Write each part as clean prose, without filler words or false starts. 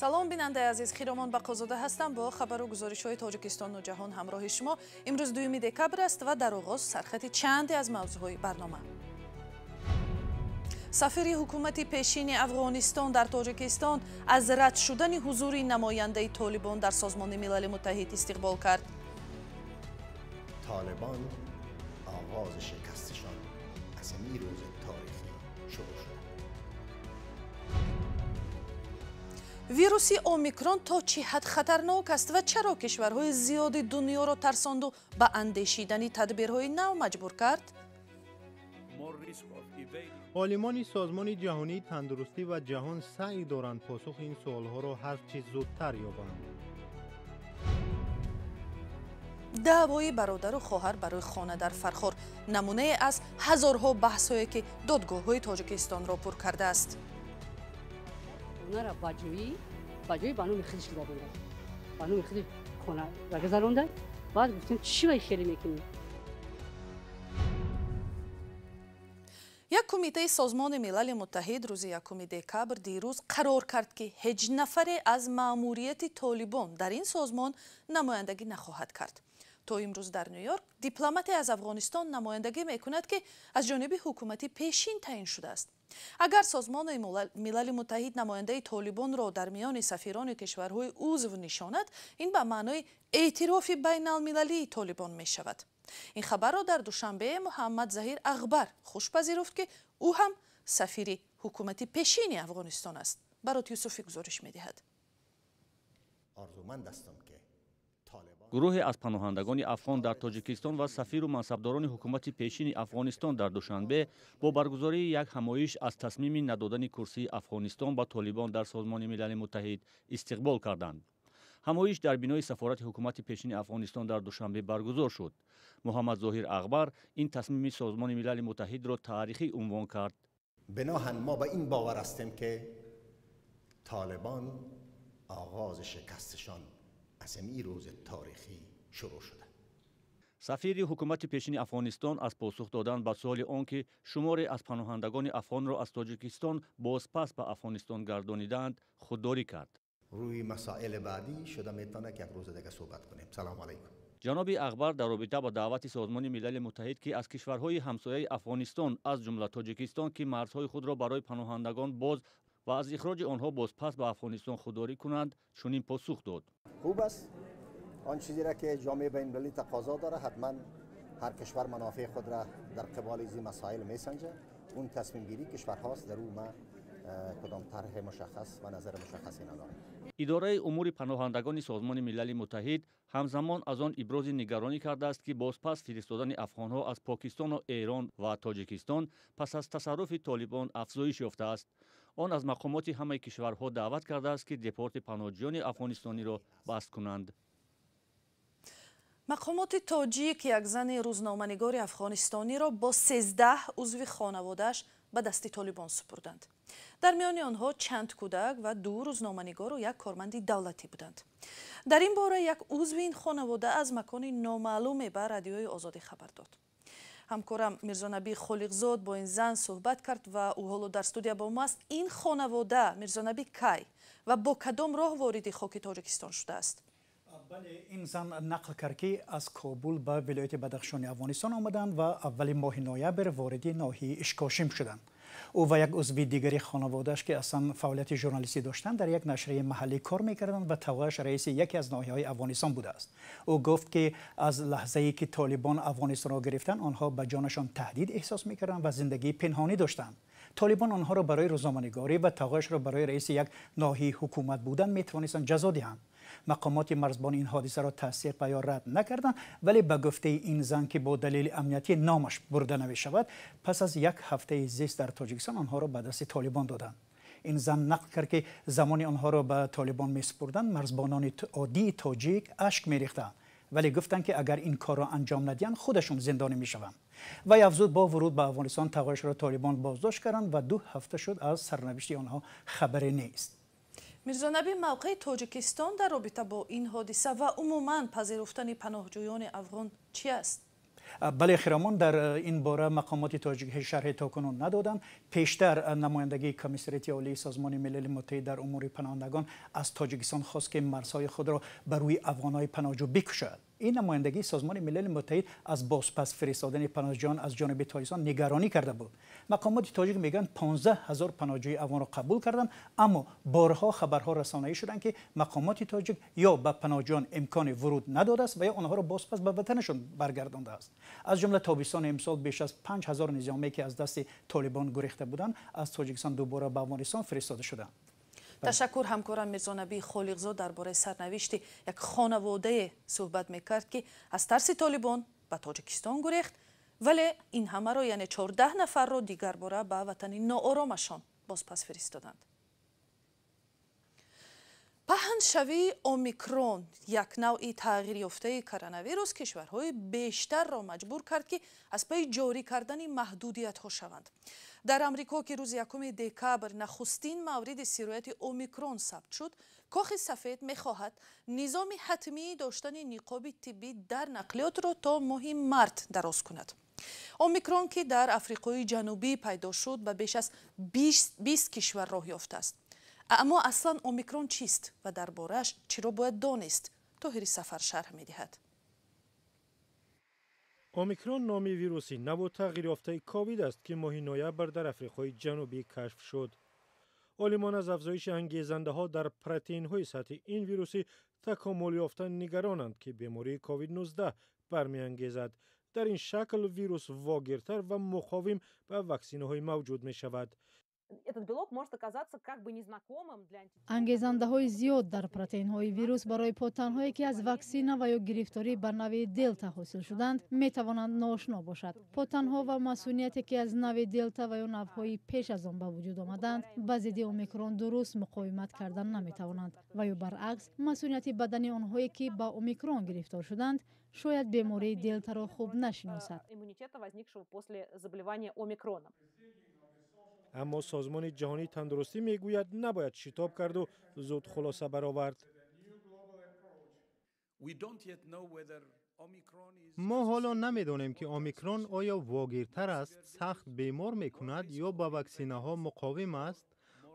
Салом, бинандаи азиз, Хиромон Бақозода ҳастам бо хабару гузоришҳои Тоҷикистону ҷаҳон ҳамроҳи шумо. Имрӯз 2 декабр аст ва дар оғоз сархати чанде аз мавзӯъҳои барнома. Сафири ҳукумати пешини Афғонистон дар Тоҷикистон аз рад шудани ҳузури намояндаи Толибон дар Созмони Милали Муттаҳид истиқбол кард. Толибон оғози шикасташон аз ҳамин рӯзи таърихӣ шурӯъ шуд. Вируси Омикрон то чӣ ҳад хатарнок аст ва чаро кишварҳои зиёди дунёро тарсонду ба андешидани тадбирҳои нав маҷбур кард? Олимони Созмони ҷаҳонии тандурустӣ ва ҷаҳон саъй доранд посухи ин суолҳоро ҳар чӣ зудтар ёбанд. Даъвои бародару хоҳар барои хона дар Фархор намунае аз ҳазорҳо баҳсҳое ки додгоҳҳои Тоҷикистонро пур кардааст. Хонара ба ҷои ба номи худаш гузаронда, ба номи худи хона гузаронда. Баъд гуфтем, чӣ вай хеле мекунӣ? Як кумитаи Созмони Милали Муттаҳид рӯзи 1 декабр дирӯз қарор кард, ки ҳеҷ нафаре аз маъмурияти Толибон дар ин созмон намояндагӣ нахоҳад кард. То имрӯз дар Ню-Йорк дипломате аз Афғонистон намояндагӣ мекунад, ки аз ҷониби ҳукумати пешин таъин шудааст. Агар Созмони Милали Муттаҳид намояндаи Толибонро дар миёни сафирони кишварҳои узв нишонад, ин ба маънои эътирофи байналмилалии Толибон мешавад. Ин хабарро дар Душанбе Муҳаммад Заҳир Ағбар хуш пазируфт, ки ӯ ҳам сафири ҳукумати пешини Афғонистон аст. Барот Юсуфӣ гузориш медиҳад. Орзуманд ҳастам, ки гурӯҳе аз паноҳандагони афғон дар Тоҷикистон ва сафиру мансабдорони ҳукумати пешини Афғонистон дар Душанбе бо баргузории як ҳамоиш аз тасмими надодани курсии Афғонистон ба Толибон дар Созмони Милали Муттаҳид истиқбол карданд. Ҳамоиш дар бинои сафорати ҳукумати пешини Афғонистон дар Душанбе баргузор шуд. Муҳаммад Зоҳир Ағбар ин тасмими Созмони Милали Муттаҳидро таърихӣ унвон кард. Биноҳан мо ба ин бовар ҳастем, ки Толибон оғози шикасташон аз ҳамин рӯзи таърихӣ шурӯъ шуда. Сафири ҳукумати пешини Афғонистон аз посух додан ба суоли он, ки шуморе аз паноҳандагони афғонро аз Тоҷикистон бозпас ба Афғонистон гардонидаанд, худдорӣ кард. Рӯи масоили баъдӣ шуда метавонад, ки як рӯзи дига суҳбат кунем. Салому алайкум. Ҷаноби Ағбар дар робита ба даъвати Созмони Милали Муттаҳид, ки аз кишварҳои ҳамсояи Афғонистон, аз ҷумла Тоҷикистон, ки марзҳои худро барои паноҳандагон боз ва аз ихроҷи онҳо бозпас ба Афғонистон худдорӣ кунанд, чунин посух дод. Хуб аст, он чизеро ки ҷомеаи байналмилалӣ тақозо дорад, ҳатман ҳар кишвар манофеи худро дар қиболи ин масоил месанҷад. Он тасмимгирии кишварҳост, дар ӯ ма кадом тарҳи мушаххас ва назари мушаххасе надорам. Идораи умури паноҳандагони Созмони Милали Муттаҳид ҳамзамон аз он ибрози нигаронӣ кардааст, ки бозпас фиристодани афғонҳо аз Покистону Эрон ва Тоҷикистон пас аз тасарруфи Толибон афзоиш ёфтааст. Он аз мақомоти ҳамаи кишварҳо даъват кардааст, ки депорти паноҳҷӯёни афғонистониро баст кунанд. Мақомоти тоҷик як зани рӯзноманигори афғонистониро бо 13 узви хонаводааш ба дасти Толибон супурданд. Дар миёни онҳо чанд кӯдак ва 2 рӯзноманигору як корманди давлатӣ буданд. Дар ин бора як узви ин хонавода аз макони номаълуме ба Радиои Озодӣ хабар дод. Ҳамкорам Мирзонабӣ Холиқзод бо ин зан суҳбат кард ва ӯ ҳоло дар студия бо мо аст. Ин хонавода, Мирзонабӣ, кай ва бо кадом роҳ вориди хоки Тоҷикистон шудааст? Бале, ин зан нақл кард, ки аз Кобул ба вилояти Бадахшони Афғонистон омаданд ва аввали моҳи ноябр вориди ноҳияи Ишкошим шуданд. Ӯ ва як узви дигари хонаводааш, ки аслан фаъолияти журналистӣ доштанд, дар як нашрияи маҳаллӣ кор мекарданд ва тағояш раиси яке аз ноҳияҳои Афғонистон будааст. Ӯ гуфт, ки аз лаҳзае ки Толибон Афғонистонро гирифтанд, онҳо ба ҷонашон таҳдид эҳсос мекарданд ва зиндагии пинҳонӣ доштанд. Толибон онҳоро барои рӯзноманигорӣ ва тағояшро барои раиси як ноҳияи ҳукумат будан метавонистанд ҷазо диҳанд. Мақомоти марзбон ин ҳодисаро тасдиқ ва ё рад накарданд, вале ба гуфтаи ин зан, ки бо далели амниятӣ номаш бурда намешавад, пас аз як ҳафтаи зист дар Тоҷикистон онҳоро ба дасти Толибон доданд. Ин зан нақл кард, ки замони онҳоро ба Толибон месупурданд, марзбонони оддии тоҷик ашк мерехтанд, вале гуфтанд, ки агар ин корро анҷом надиҳанд, худашон зиндонӣ мешаванд. Вай афзуд, бо вуруд ба Афғонистон тағояшро Толибон боздошт карданд ва 2 ҳафта шуд аз сарнавишти онҳо хабаре нест. Мирзонабӣ, мавқеи Тоҷикистон дар робита бо ин ҳодиса ва умуман пазируфтани паноҳҷӯёни афғон чӣ аст? Бале Хиромон, дар ин бора мақомоти тоҷик ҳеҷ шарҳе то кунун надоданд. Пештар намояндагии Комиссариати Олии Созмони Милали Муттаҳид дар умури паноҳандагон аз Тоҷикистон хост, ки марзҳои худро ба рӯи афғонҳои паноҳҷӯ бикушояд. Ин намояндагии Созмони Милали Муттаҳид аз бозпас фиристодани паноҳҷӯён аз ҷониби Тоҷикистон нигаронӣ карда буд. Мақомоти тоҷик мегӯянд 15 ҳазор паноҳҷӯи афғонро қабул карданд, аммо борҳо хабарҳо расонаӣ шуданд, ки мақомоти тоҷик ё ба паноҳҷӯён имкони вуруд надодааст ва ё онҳоро бозпас ба ватанашон баргардондааст. Аз ҷумла тобистони имсол беш аз 5 ҳазор низомие, ки аз дасти толибон гурехта буданд, аз Тоҷикистон дубора ба Афғонистон фиристода шуданд. Ташаккур. Ҳамкорам Мирзонаби Холиқзод дар бораи сарнавишти як хонаводае суҳбат мекард, ки аз тарси толибон ба Тоҷикистон гурехт, вале ин ҳамаро, яъне 14 нафарро, дигарбора ба ватани нооромашон бозпас фиристоданд. Паҳншавии омикрон, як навъи тағйирёфтаи коронавирус, кишварҳои бештарро маҷбур кард, ки аз пайи ҷорӣ кардани маҳдудиятҳо шаванд. Дар Амрико, ки рӯзи 1 декабр нахустин мавриди сирояти омикрон сабт шуд, Кохи Сафед мехоҳад низоми ҳатмии доштани ниқоби тиббӣ дар нақлиётро то моҳи март дароз кунад. Омикрон, ки дар Африқои Ҷанубӣ пайдо шуд, ба беш аз 20 кишвар роҳ ёфтааст. Аммо аслан омикрон чист ва дар борааш чиро бояд донист? Тоҳири Сафар шарҳ медиҳад. Омикрон номи вируси наву тағйирёфтаи ковид аст, ки моҳи ноябр дар Африқои Ҷанубӣ кашф шуд. Олимон аз афзоиши ангезандаҳо дар протеинҳои сатҳи ин вируси такомулёфта нигаронанд, ки бемории ковид-19 бармеангезад. Дар ин шакл вирус вогиртар ва муқовим ба ваксинаҳои мавҷуд мешавад. Этот белок может оказаться как бы незнакомым для Ангезандаҳои зиёд дар протеинҳои вирус барои потанҳое, ки аз ваксина ва ё гирифторӣ ба нави делта ҳосил шуданд, метавонанд ноошно бошад. Потанҳо ва масунияте, ки аз нави делта ва ё навъҳои пеш аз он ба вуҷуд омаданд, ба зидди омикрон дуруст муқовимат кардан наметавонанд ва ё баръакс, масунияти бадани онҳое, ки ба омикрон гирифтор шуданд, шояд бемории делтаро хуб нашиносад. Иммунитета, возникшего после заболевания омикроном. Аммо Созмони Ҷаҳонии Тандурустӣ мегӯяд, набояд шитоб карду зуд хулоса баровард. Мо ҳоло намедонем, ки омикрон оё вогиртар аст, сахт бемор мекунад ё ба ваксинаҳо муқовим аст.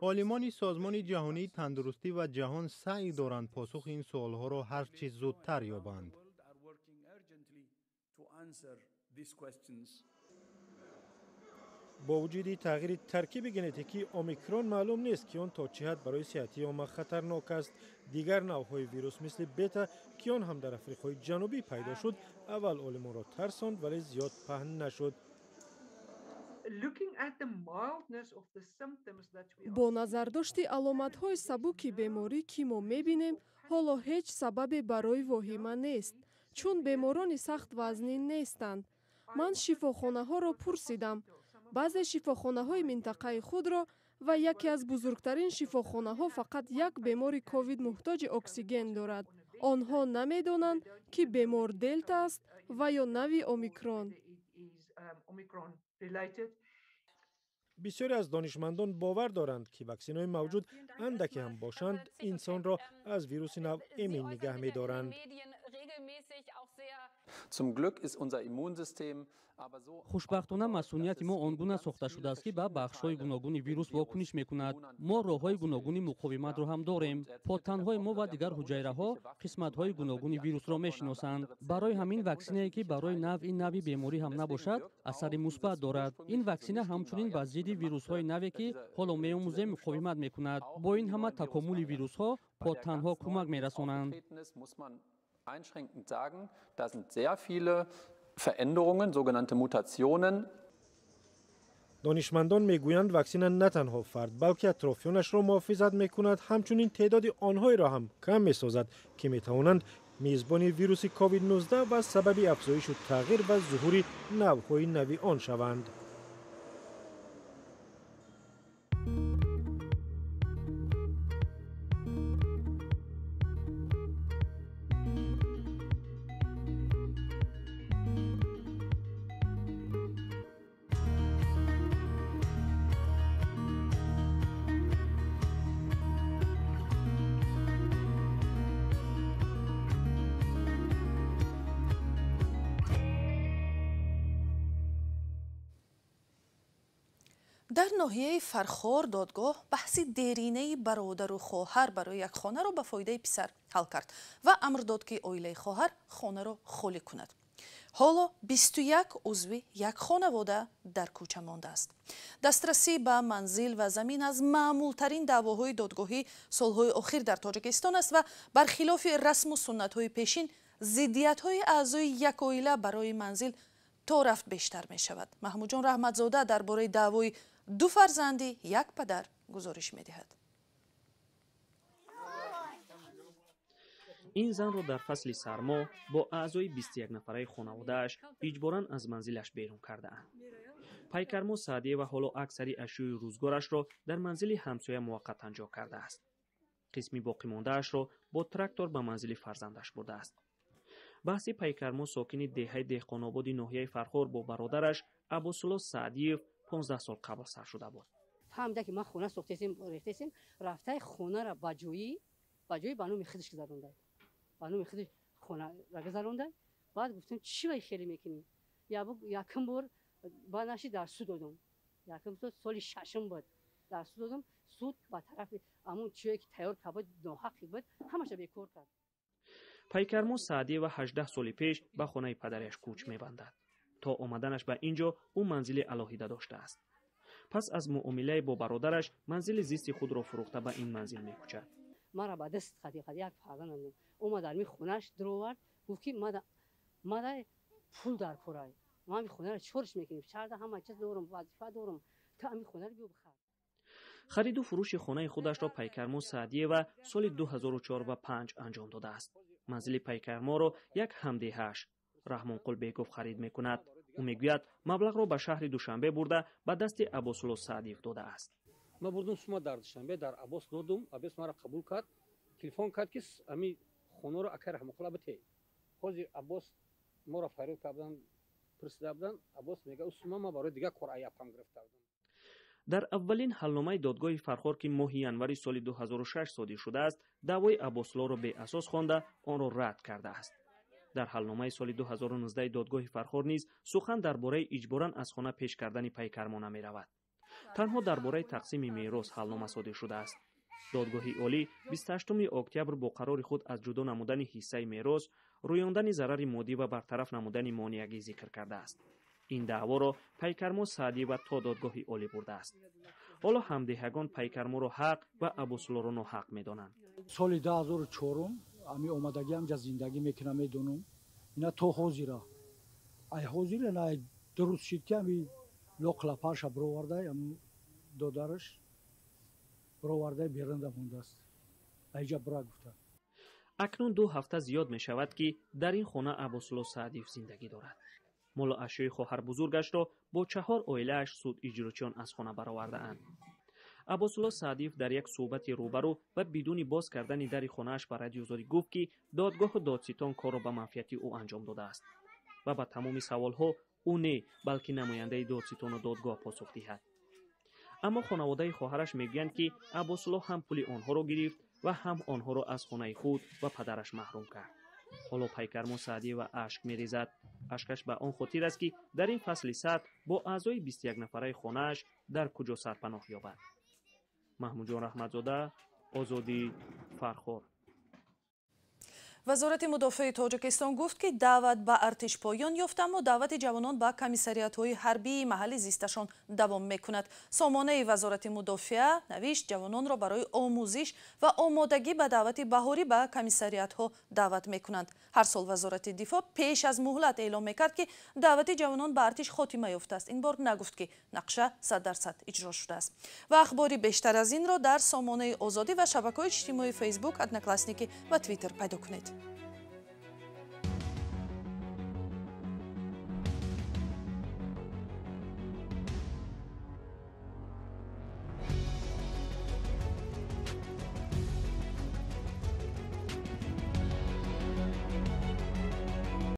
Олимони Созмони Ҷаҳонии Тандурустӣ ва ҷаҳон саъй доранд посухи ин суолҳоро ҳар чӣ зудтар ёбанд. Бо вуҷуди тағйири таркиби генетикии омикрон, маълум нест, ки он то чӣ ҳад барои сиҳатии омма хатарнок аст. Дигар навъҳои вирус, мисли бета, ки он ҳам дар Африқои Ҷанубӣ пайдо шуд, аввал олимонро тарсонд, вале зиёд паҳн нашуд. Бо назардошти аломатҳои сабуки беморӣ, ки мо мебинем, ҳоло ҳеҷ сабабе барои воҳима нест, чун беморони сахт вазнин нестанд. Ман шифохонаҳоро пурсидам, баъзе шифохонаҳои минтақаи худро, ва яке аз бузургтарин шифохонаҳо фақат як бемори ковид муҳтоҷи оксиген дорад. Онҳо намедонанд, ки бемор делта аст ва ё нави омикрон. Бисёре аз донишмандон бовар доранд, ки ваксинаҳои мавҷуд, андаке ҳам бошанд, инсонро аз вируси нав эмин нигаҳ медоранд. Хушбахтона, масунияти мо он гуна сохта шудааст, ки ба бахшҳои гуногуни вирус вокуниш мекунад. Мо роҳҳои гуногуни муқовиматро ҳам дорем. Потанҳои мо ва дигар ҳуҷайраҳо қисматҳои гуногуни вирусро мешиносанд. Барои ҳамин ваксинае, ки барои навъи нави беморӣ ҳам набошад, асари мусбат дорад. Ин ваксина ҳамчунин ба зидди вирусҳои наве, ки ҳоло меомӯзем, муқовимат мекунад. Бо ин ҳама такомули вирусҳо потанҳо кӯмак мерасонанд. Einschränkend sagen, da sind sehr viele Veränderungen, sogenannte Mutationen. Донишмандон мегӯянд, ваксина на танҳо фард, балки атрофиёнашро муҳофизат мекунад, ҳамчунин теъдоди онҳоеро ҳам кам месозад, ки метавонанд мизбони вируси ковид-19 ва сабаби афзоишу тағйир ва зуҳури навъҳои нави он шаванд. Дар ноҳияи Фархор додгоҳ баҳси деринаи бародару хоҳар барои як хонаро ба фоидаи писар ҳал кард ва амр дод, ки оилаи хоҳар хонаро холӣ кунад. Ҳоло 21 узви як хонавода дар кӯча мондааст. Дастрасӣ ба манзил ва замин аз маъмултарин даъвоҳои додгоҳӣ солҳои охир дар Тоҷикистон аст ва бархилофи расму суннатҳои пешин, зиддиятҳои аъзои як оила барои манзил то рафт бештар мешавад. Маҳмудҷон Раҳматзода дар бораи даъвои ду фарзанди як падар гузориш медиҳад. Ин занро дар фасли сармо бо аъзои 21 нафараи хонаводааш иҷборан аз манзилаш берун кардаанд. Пайкармо Саъдиева ҳоло аксари ашёи рӯзгорашро дар манзили ҳамсоя муваққатан ҷо кардааст. Қисми боқимондаашро бо трактор ба манзили фарзандаш бурдааст. Баҳси Пайкармо, сокини деҳаи Деҳқонободи ноҳияи Фархор, бо бародараш Аббосулло Саъдиев 15 сол қабл сар шуда буд. Фаҳмида, ки ман хона сохтесем, рехтесем, рафтаи хонаро ба ҷои ба номи худаш гузаронда, ба номи худаш хона гузаронда. Баъд гуфтем, чӣ вай хеле мекунӣ? Якум бор ба наши дар суд додум. Якум соли шашум буд, дар суд додум. Суд ба тарафи ҳамун чие ки тайёр кард буд, ноҳаққи буд, ҳамаша бекор кард. Пайкармо Саъдиева 18 соли пеш ба хонаи падараш кӯч мебандад. То омаданаш ба ин ҷо ӯ манзили алоҳида доштааст. Пас аз муомилае бо бародараш манзили зисти худро фурӯхта ба ин манзил мекӯчад. Мара ба даст қади як фарзандам омад, дар ми хонаш даровард, гуфт, ки мада пул дар корай, ман ми хонаро чорш мекунем, шаҳрда ҳама чиз дорум, вазифа дорум, ту ами хонаро биё бихар. Хариду фурӯши хонаи худашро Пайкармо Саъдиева соли 2004 ва 5 анҷом додааст. Манзили Пайкарморо як ҳамдеҳааш Раҳмонқул Бегов харид мекунад. Ӯ мегӯяд, маблағро ба шаҳри Душанбе бурда ба дасти Аббосулло Саъдиев додааст. Ман бурдум сума дар Душанбе дар Аббос додум. Аббос маро қабул кард, телефон кард, ки ами хонаро акай Раҳмонқула бите. Ҳозир Аббос моро фарёд кардан, пурсида будан. Аббос мега, ӯ сума ман барои дигар кор аяпам гирифта будам. Дар аввалин ҳалномаи додгоҳи Фархор, ки моҳи январи соли 2006 содир шудааст, даъвои Аббосуллоро беасос хонда онро рад кардааст. Дар ҳалномаи соли 2019 додгоҳи Фархор низ сухан дар бораи иҷборан аз хона пеш кардани Пайкармо намеравад. Танҳо дар бораи тақсими мерос ҳалнома содир шудааст. Додгоҳи олӣ 28 октябр бо қарори худ аз ҷудо намудани ҳиссаи мерос, рӯёндани зарари моддӣ ва бартараф намудани монеагӣ зикр кардааст. Ин даъворо Пайкармо Саъдиева то додгоҳи олӣ бурдааст. Ҳоло ҳамдеҳагон Пайкарморо ҳақ ва Аббосуллоро ноҳақ медонанд. Соли 2004 ами омадагӣ ҳамҷа зиндагӣ мекунам, медонам, ина то ҳозира, ай ҳозира на дуруст шид, ки ами лоқлапарша бировардай, додараш бировардай, берунда мондааст, айҷа бира гуфта. Акнун 2 ҳафта зиёд мешавад, ки дар ин хона Аббосулло Саъдиев зиндагӣ дорад. Молу ашёи хоҳарбузургашро бо 4 оилааш суд иҷрочиён аз хона баровардаанд. Аббосулло Саъдиев дар як суҳбати рӯбарӯ ва бидуни боз кардани дари хонааш ба Радиозодӣ гуфт, ки додгоҳу додситон корро ба манфиати ӯ анҷом додааст ва ба тамоми саволҳо ӯ не, балки намояндаи додситону додгоҳ посух диҳад. Аммо хонаводаи хоҳараш мегӯянд, ки Аббосулло ҳам пули онҳоро гирифт ва ҳам онҳоро аз хонаи худ ва падараш маҳрум кард. Ҳоло Пайкармо Саъдиева ашк мерезад. Ашкаш ба он хотир аст, ки дар ин фасли сард бо аъзои 21 нафараи хонааш дар куҷо сарпаноҳ ёбад. Маҳмудҷон Раҳматзода, Озодӣ, Фархор. Вазорати мудофиаи Тоҷикистон гуфт, ки даъват ба артиш поён ёфт, аммо даъвати ҷавонон ба комиссариятҳои ҳарбии маҳалли зисташон давом мекунад. Сомонаи Вазорати мудофиа навишт, ҷавононро барои омӯзиш ва омодагӣ ба даъвати баҳорӣ ба комиссариятҳо даъват мекунанд. Ҳар сол Вазорати дифоъ пеш аз муҳлат эълом мекард, ки даъвати ҷавонон ба артиш хотима ёфтааст. Ин бор нагуфт, ки нақша 100% иҷро шудааст. Ва ахбори бештар аз инро дар сомонаи Озодӣ ва шабакаҳои иҷтимоии Фейсбук, Одноклассники ва Твиттер пайдо кунед.